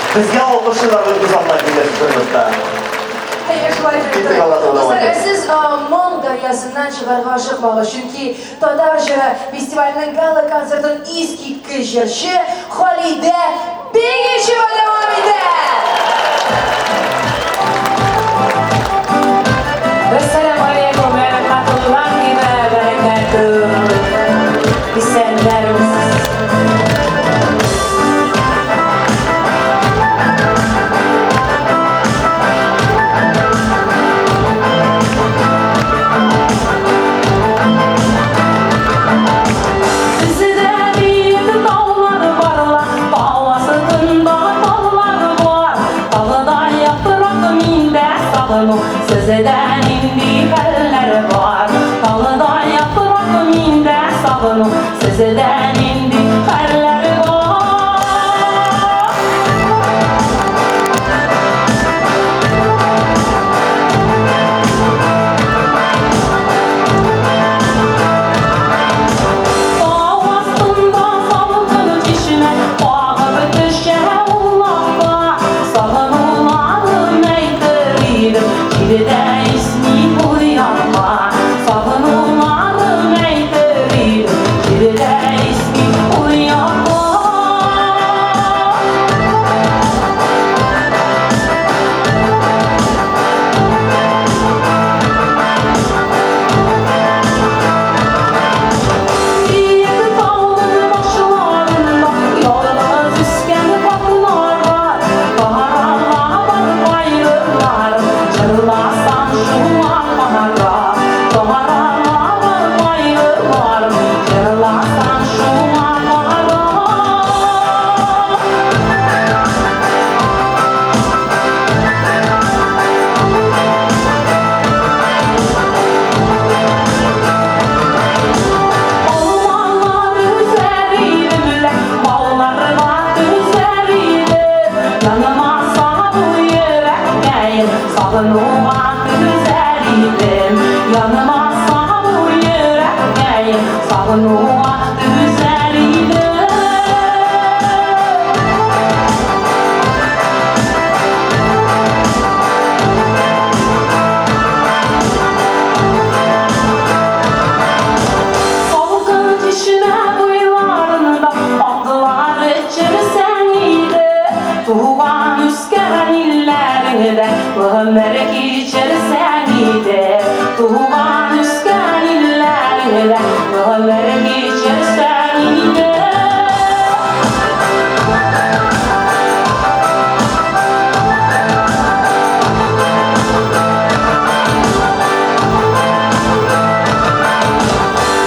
Безгә алкышлыйлар бит үзаллар килә шушы минутта. Әйе, шулай Киттек, Алла Тәгалә. Дуслар, ә сез моң дәрьясыннан чыгарга ашыкмагыз, чөнки Татар җыры фестиваленең гала-концертын искиткеч җырчы Халидә Бегичева дәвам итә! Әссәламү алейкум вә рәхмәтуллаһи вә бәрәкәтүһ. Исәннәрмесез? Сездә биек таулар барла, тау астында таулар бар. Тагы яктырак миндә сагыну, сездә нинди хәлләр бар? Тагы яктырак миндә сагыну, сездә нинди хәлләр бар? Тау астында салкын чишмә агып төшә улакка. Сагынуларым әйтер идем, җилдә исми бу якка. Сагынуларым әйтер идем, җилдә исми бу якка. Биек тауның башларында ялгыз үскән катлар бар. Карама бар кайгыларым, җырласам шуңа кара. Карама бар кайгыларым, җырласам шуңа кара. Алмалар үсәр идем лә, балларга түзәр идем. Янмаса бу йөрәккәем, сагынуга түзәр идем. Янмаса бу йөрәккәем, сагынуга түзәр идем. Салкын чишмә буйларында атлар эчерсәң иде, Туган үскән илләреңдә гомер кичерсәң иде. Туган үскән илләреңдә гомер кичерсәң иде.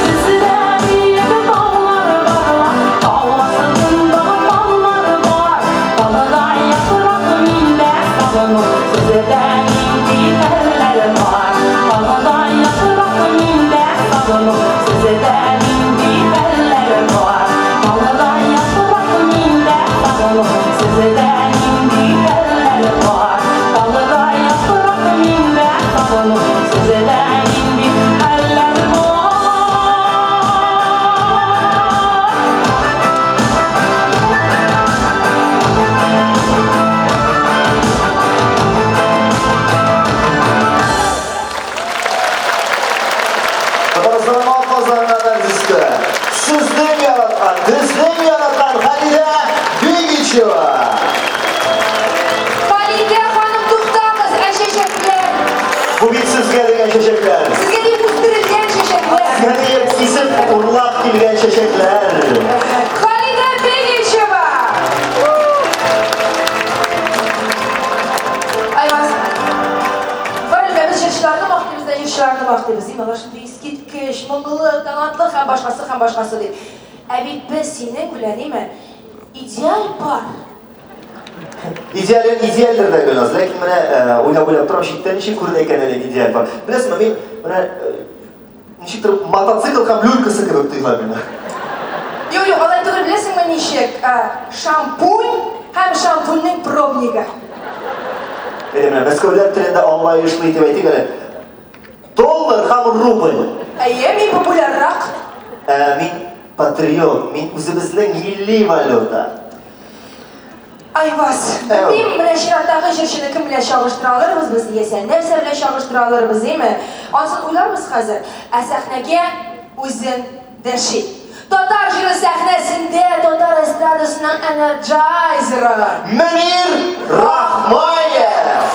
Сездә биек таулар бар, тау астында таллар бар. Талда яфрак миндә сагыну, сездә нинди хәлләр бар? Талда яфрак миндә сагыну, сездә нинди хәлләр бар? Талда яфрак миндә сагыну, сездә нинди хәлләр бар? Талда яфрак миндә сагыну, сездә нинди хәлләр бар? Татарстанның атказанган артисты, сезнең яраткан, безнең яраткан Халидә Бегичева. Халидә ханым, туктагыз, ә чәчәкләр? Бу бит сезгә дигән чәчәкләр. Сезгә дип үстерелгән чәчәкләр. Сезгә диеп кисеп урлап килгән чәчәкләр. Халидә Бегичева! Айваз, Гомумән, без җырчыларны мактыйбыз да җырчыларны мактыйбыз. Дим, алар шундый искиткеч, моңлы, талантлы һәм башкасы һәм башкасы дип. Ә бит без синең белән, име, идеаль пар. Идеален идеальдер дә Гөлназ, ләкин менә уйлап-уйлап торам, читтән ничек күренә икән әле идеаль пар. Беләсеңме, мин менә ничектер мотоцикл һәм люлькасы кебек тоела миңа. Юк, юк, алай түгел, беләсеңме ничек? Шампунь һәм шампуньның пробнигы. Әйдә, менә мәскәүләр телендә аңлаешлы итеп әйтик әле. Доллар һәм рубль. Әйе, мин популяррак. Ә мин патриот, мин үзебезнең милли валюта. Айваз, белмим, менә чираттагы җырчыны кем белән чагыштыра алырбыз без, яисә нәрсә белән чагыштыра алырбыз, әйме? Анысын уйларбыз хәзер. Ә сәхнәгә үзен дәшик. Татар җыры сәхнәсендә татар эстрадасының энерджайзеры. Мөнир Рахмаев!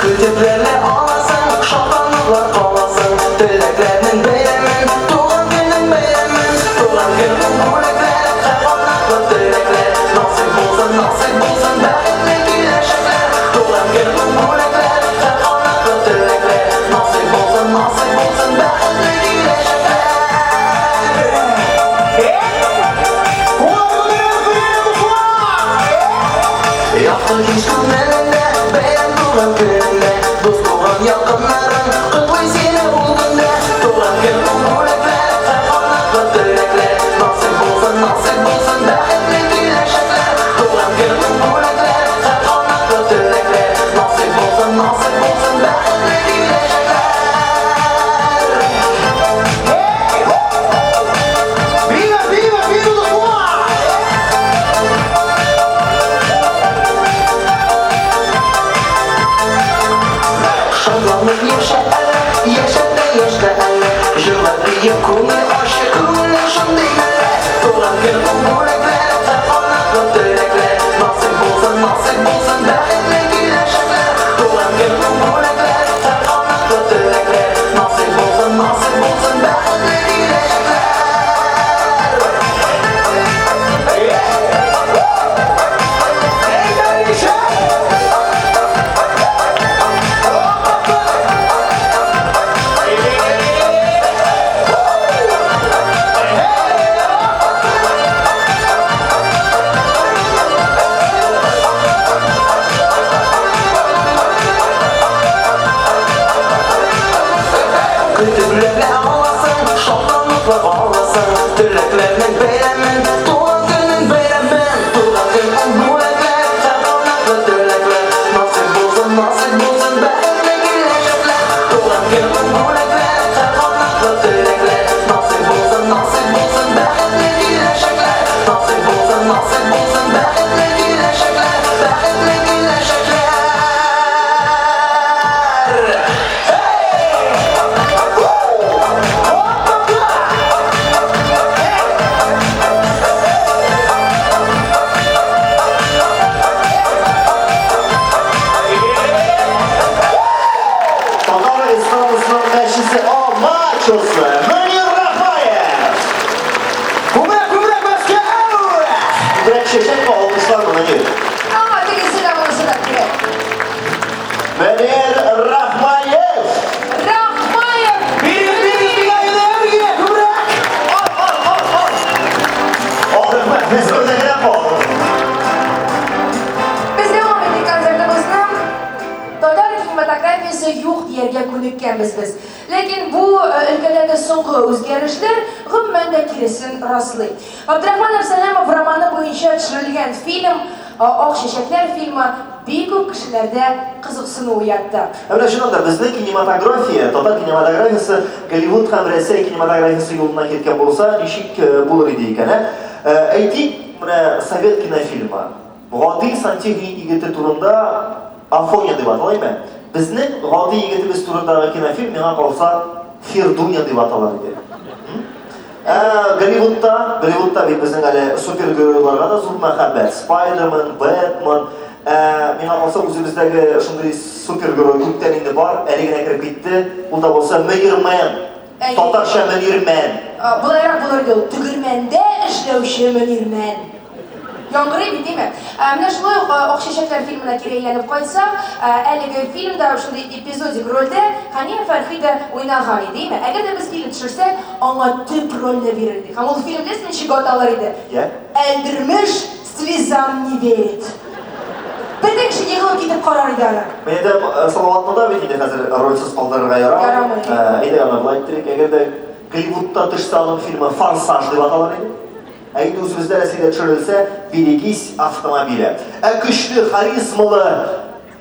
Көтепләрне аласың, шатланыплар каласың, Теләкләрнең бәйрәмен, туган көннең бәйрәмен, Туган көннең бүләкләре, һәр канатлы теләкләр, Насыйп булсын, насыйп булсын, бәхетле киләчәкләр. Туган көннең бүләкләре, һәр канатлы теләкләр, Насыйп булсын, насыйп булсын, бәхетле киләчәкләр. Якты кич күңелеңдә, бәйрәм туган көнеңдә, Дус туган якыннарың котлый сине ул көндә. Туган көннең бүләкләре, һәр канатлы теләкләр, Насыйп булсын, насыйп булсын, бәхетле киләчәкләр. Туган көннең бүләкләре, һәр канатлы теләкләр, Насыйп булсын, насыйп булсын, бәхетле киләчәкләр. Viva, viva, viva дуслар! Шатланып яшә әле, яшәп тә яшьтә әле, Җырлап биеп күңел ачы, күңелең шундый мәллә. Туган көннең бүләкләре, һәр канатлы теләкләр, Насыйп булсын, насыйп булсын, бәхетле киләчәкләр. Туган көннең бүләкләре, һәр канатлы теләкләр, Насыйп булсын, насыйп булсын, бәхетле киләчәкләр. Көтепләрне аласың, шатланыплар аласың, Теләкләрнең бәйрәмен, туган көннең бәйрәмен, Туган көннең бүләкләр, һәр канатлы теләкләр, Насыйп булсын, насыйп булсын, бәхетле киләчәкләр. Туган көннең бүләкләр, һәр канатлы теләкләр, Насыйп булсын, насыйп булсын, бәхетле киләчәкләр. Насыйп булсын, насыйп булсын, бәхетле киләчәкләр, бәхетле киләчәкләр. Татар эстрадасының мәчесе о мачосы Мөнир Рахмаев! Күбрәк, күбрәк, Мәскәү! Күбрәк чәчәк ме алкышлармы, Мөнир? Аңа тегесе дә монысы да кирәк. Мөнир Рахмаев! Рахмаев! Бирегез, бирегез, миңа энергия, күбрәк! О, рәхмәт, Мәскәүдә генә кал. Без дәвам итик концертыбызны. Татар кинематографиясе юк дияргә күнеккәнбез без. Ләкин бу өлкәдәге соңгы үзгәрешләр гомумән дә киресен раслый. Габдрахман Әбсәләмов романы буенча төшерелгән фильм Ак чәчәкләр фильмы бик күп кешеләрдә кызыксыну уятты. Ә менә чыннан да безнең кинематография, татар кинематографиясе Голливуд һәм Рәсәй кинематографиясе юлыннан киткән булса, ничек булыр иде икән, ә? Әйтик, менә совет кинофильмы. Гади сантехник егете турында Афоня дип атала, әйме? Безнең гади егетебез турындагы кинофильм миңа калса Фирдуня дип аталар иде. Ә Голливудта, Голливудта бит безнең әле супергеройларга да зур мәхәббәт. Спайдермен, Бэтмен. Ә миңа калса үзебездәге шундый супергерой күптән инде бар, әле генә кереп китте. Ул да булса Мөнирмен. Әйе. Татарча Мөнирмен. Болайрак булыр иде ул, тегермәндә эшләүче Мөнирмен. Яңгырый бит, димме? Менә шулай ук Ак чәчәкләр фильмына кире әйләнеп кайтсак, әлеге фильмда шундый эпизодик рольдә Хәния Фәрхи дә уйнаган иде, димме? Әгәр дә без фильм төшерсәк, аңа төп рольне бирер идек. Һәм ул фильм беләсезме ничек аталыр иде? Я? Әлдермеш слезам не верит. Бөтен кеше егылып китеп карар иде аны. Мин әйтәм, Салаватны да бит инде хәзер рольсез калдырырга ярамый. Ярамый. Әйдә, аны болай иттерик, әгәр дә Голливудта төшсә аның фильмы Форсаж дип аталыр иде. Ә инде үзебездә Рәсәйдә төшерелсә, Берегись автомобиля. Ә көчле, харизмалы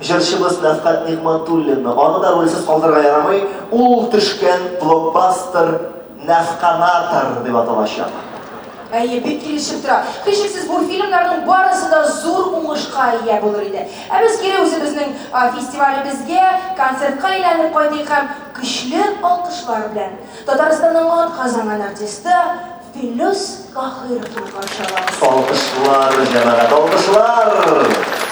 җырчыбыз Нәфкать Нигъмәтуллинны, аны да рольсез калдырырга ярамый, ул төшкән блокбастер Нәфканатор дип аталачак. Әйе, бик килешеп тора. Һичшиксез, бу фильмнарның барысы да зур уңышка ия булыр иде. Ә без кире үзебезнең фестивалебезгә, концертка әйләнеп кайтыйк һәм көчле алкышлар белән Татарстанның атказанган артисты Филүс Каһировны каршы алабыз. Алкышлар, җәмәгать, алкышлар!